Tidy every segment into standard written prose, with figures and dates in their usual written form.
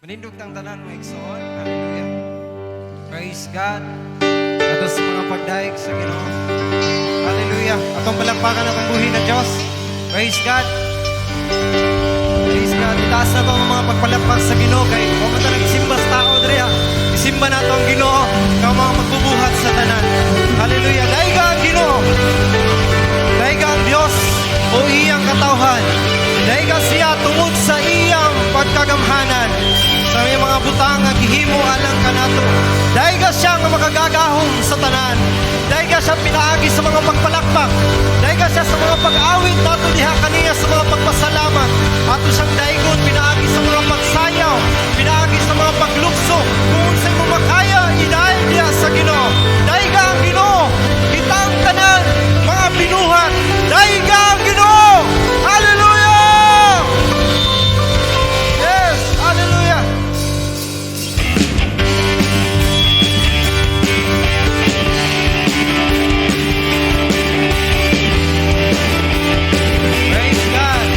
Manindog tang tanan, mga igsoon. Hallelujah. Praise God. Ato sa mga pagdayeg sa Ginoo. Hallelujah. Atong palakpakan atong buhi na Diyos. Praise God. Praise God. Itaas nato ang mga pagpalakpak sa Ginoo kay wa man ta nagsimba sa tao diri ha. Isimba nato ang Ginoo nga mga magbubuhat sa tanan. Hallelujah. Dayga ang Ginoo. Dayga ang Dios o iyang katawhan. Dayga siya tungod sa iyang pagkagamhanan sa may mga butang nga gihimo alang kanato. Dayga siya nga makagagahom sa tanan. Dayga siya pinaagi sa mga pagpalakpak. Dayga siya sa mga pag-awit nato diha kaniya sa mga pagpasalamat. Ato siyang daygon pinaagi sa mga pagsayaw, pinaagi sa mga paglukso. Kung unsay mo makaya, idayeg diha sa Ginoo. Dayga ang Ginoo. Kitang tanan, mga binuhat. Dayga ang Ginoo. Hallelujah! Yes, hallelujah. Praise God.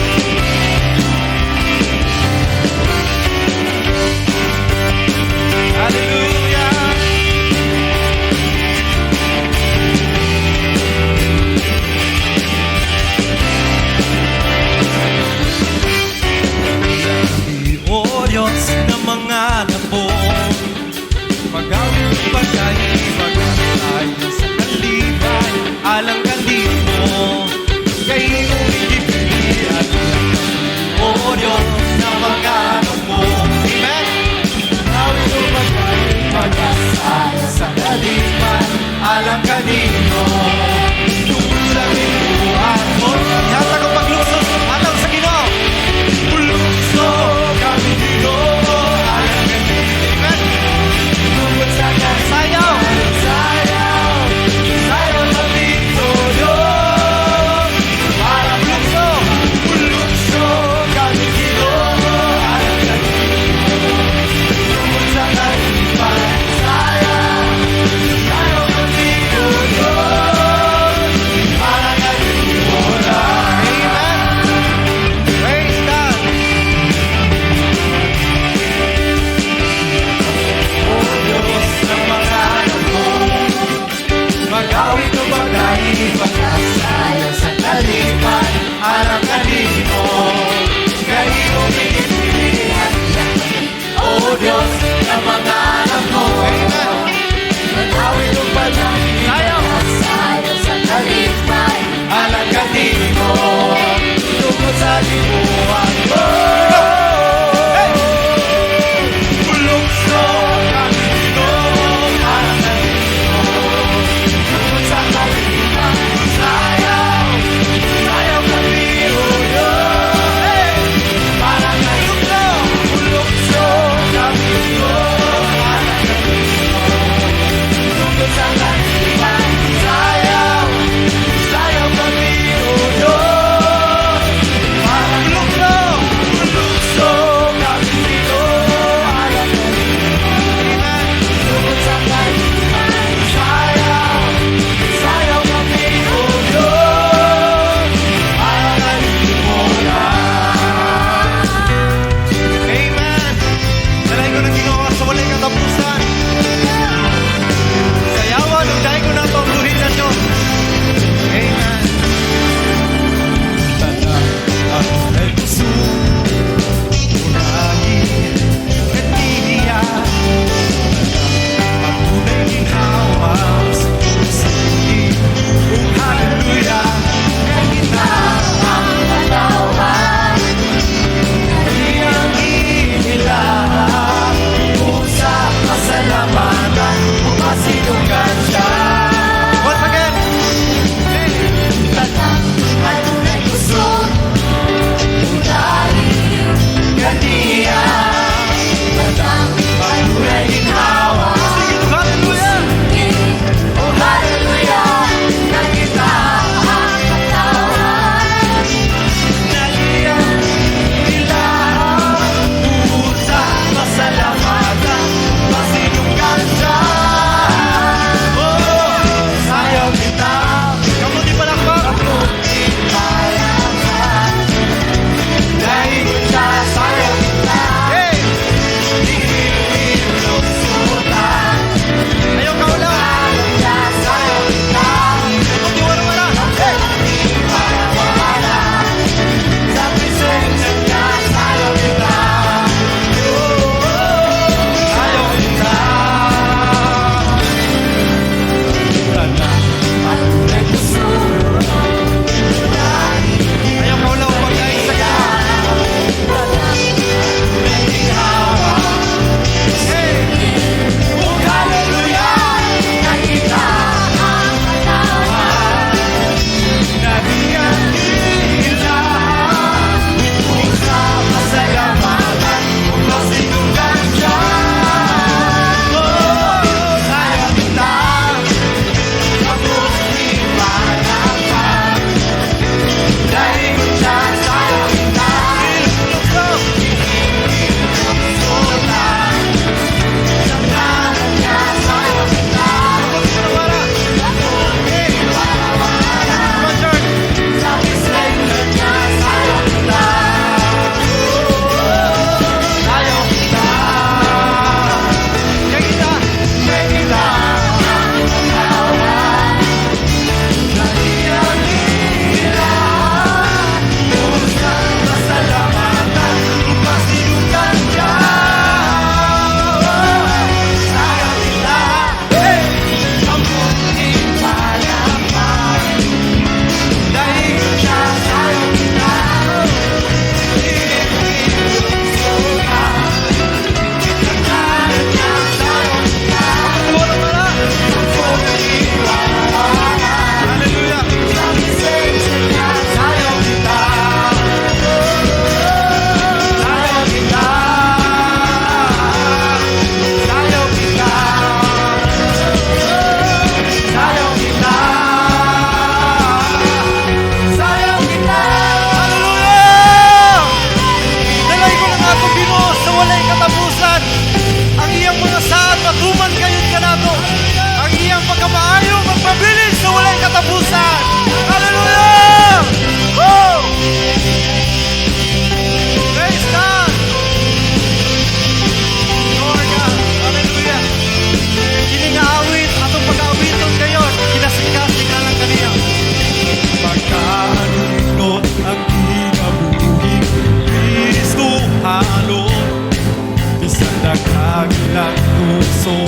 Lambuson.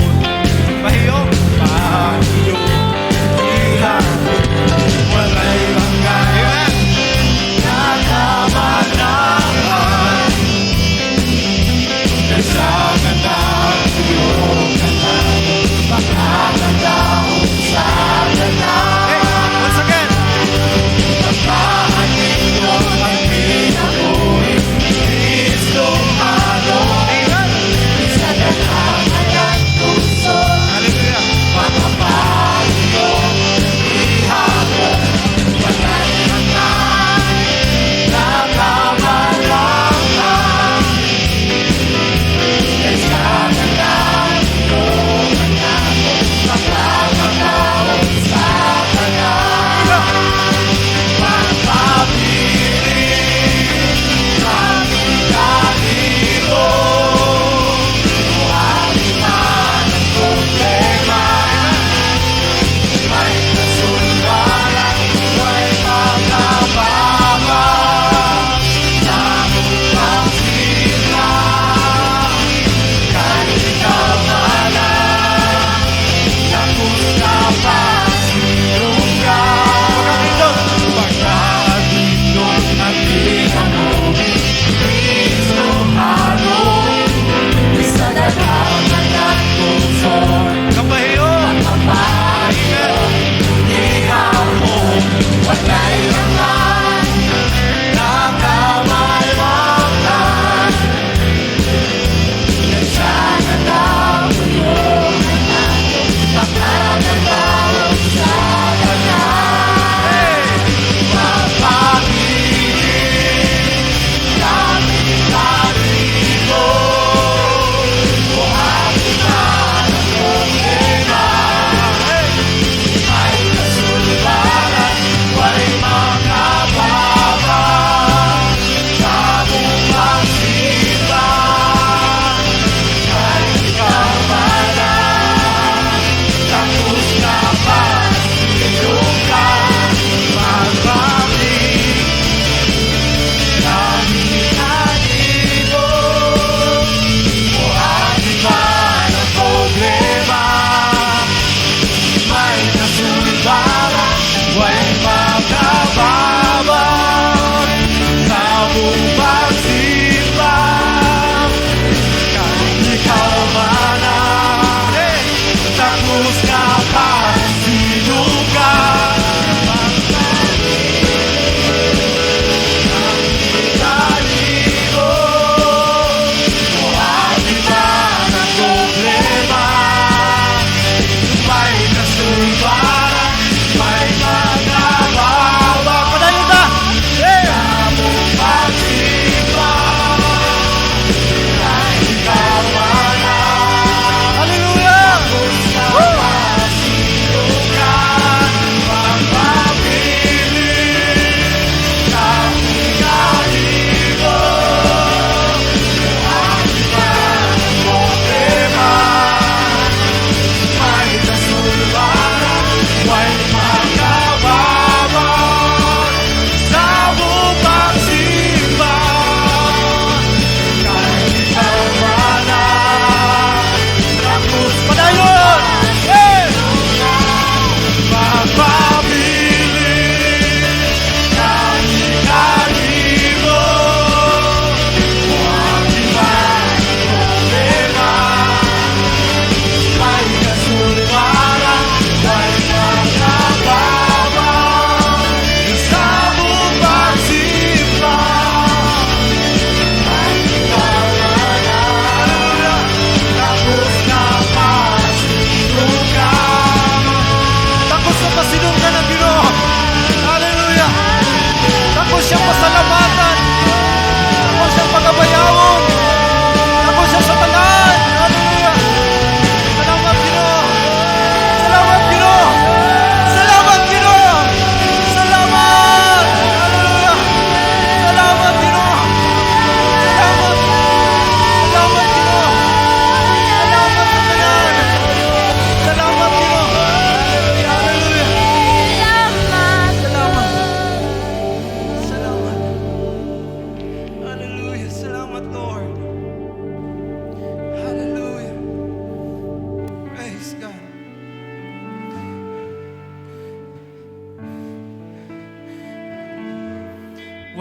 Pahiyong. Pahiyong gihapon. Walay bangay. Amen. Nakamanahan. Kay sa tanan, iyong tanan. Makakadaog sa tanan. Hey, once again. Tapahan ninyo ang kinabuhi. Kristo ano. Amen. Sa tanan.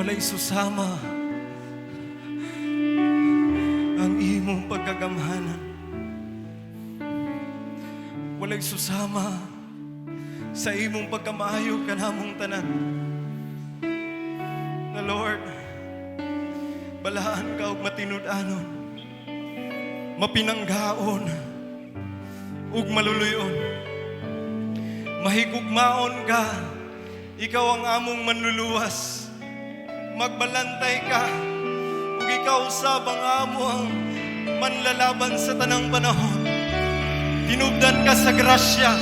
Walay susama ang imong pagkagamhanan. Walay susama sa imong pagkamaayo kanamong tanan. Na Lord, balaan ka og matinud-anon, mapinanggaon, ug maluluyon. Mahigugmaon ka, ikaw ang among manluluwas. Magbalantay ka, ug ikaw usab ang among manlalaban sa tanang panahon. Tinubdan ka sa grasya,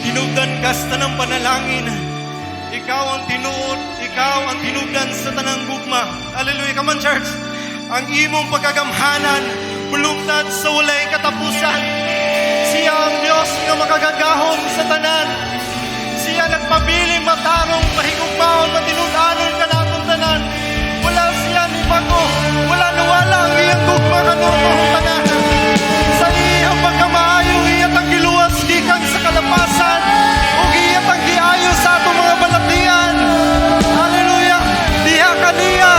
tinubdan ka sa tanang panalangin. Ikaw ang tinuod, ikaw ang tinubdan sa tanang gugma. Hallelujah. Come on, church. Ang imong pagkagamhanan, bulungtad sa walay katapusan. Siya ang Diyos nga makagagahom sa tanan. Siya nagpabiling matarong, mahigugmaon, matinud-anon kanatong tanan. Wala siya ni bago, wala nawala ang iyang gugma kanatong tanan. Sa iyang pagkamaayo, iya tang giluwas gikan sa kalapasan, ug iya tang giayo sa atong mga balatian. Hallelujah! Diha kaniya,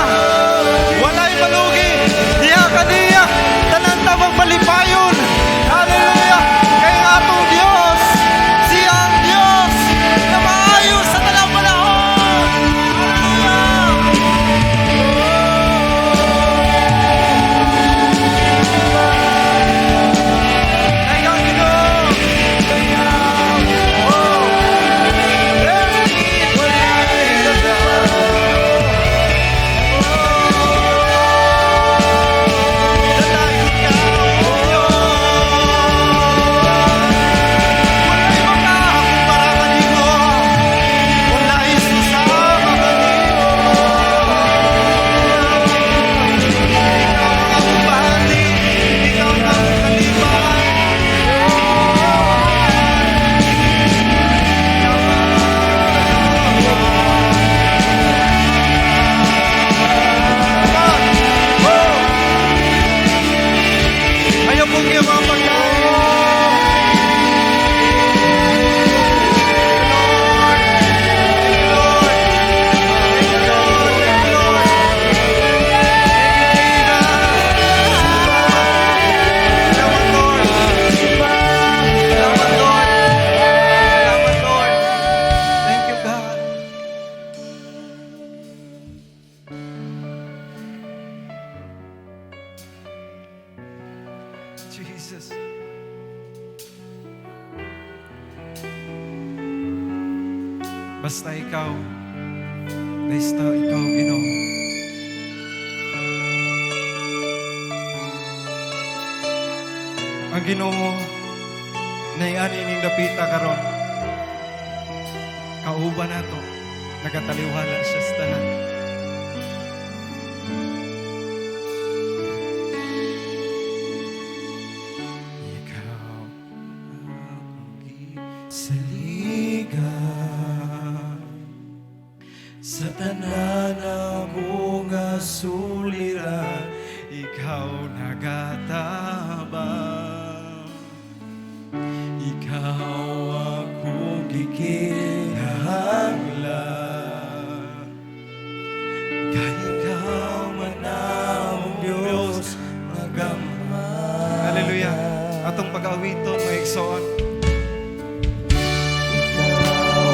walay malugi. Diha kaniya, tanan ta magmalipayon. Hallelujah! Kay ang atong Dios, siya ang Dios na maayo sa tanang panahon. Hallelujah! Kay ang Ginoo. Oh. Walay Dalayon ka, O Diyos. Walay makakumpara kanimo. Walay susama kanimo. Ikaw ang among bahati, ikaw ang among kalipay. Ikaw ang Come on. Oh. Ayaw pong iyong mga pagkain. Lord. Thank you, Lord. Thank you, Lord. Thank you, Lord. Thank you, Jesus. Salamat, Lord. Salamat, Lord. Salamat, Lord. Thank you, God. Jesus. Basta ikaw, basta ikaw, Ginoo. Ang Ginoo naiani ning dapita karon. Kauban nato, nagataliwala siya sa tanan. Ikaw akong gisaligan sa tanan ako nga suliran, ikaw nagatabang, ikaw akong gikinahanglan, kay ikaw man ang Diyos magamhanan. Hallelujah. Atong pag-awiton, mga igsoon. Ikaw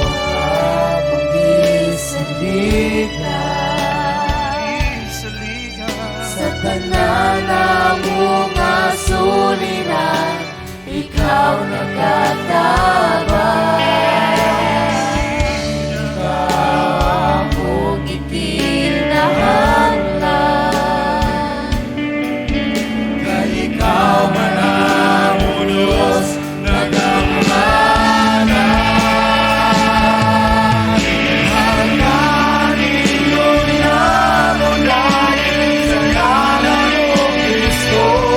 akong gisaligan Gisaligan sa tanan mo nga suliran, ikaw nagatabang, ikaw akong gikinahanglan, Kay ikaw man ang Diyos nagamhanan. Hallelujah mo dahil sa ngalan ni Kristo.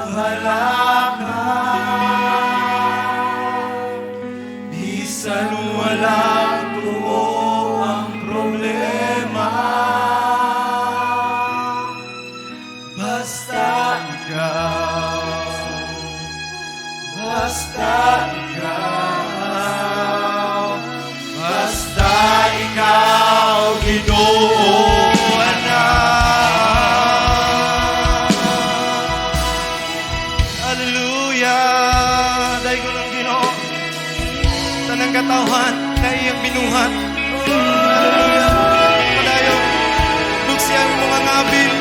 Bahala ka. Bisan walang tuo ang problema, basta ikaw, basta ikaw, basta ikaw, Ginoo, anak. Hallelujah! Daygon ang Ginoo. Tanang katawhan na iyang binuhat. Hallelujah! Padayon. Bugsi ang mga ngabil.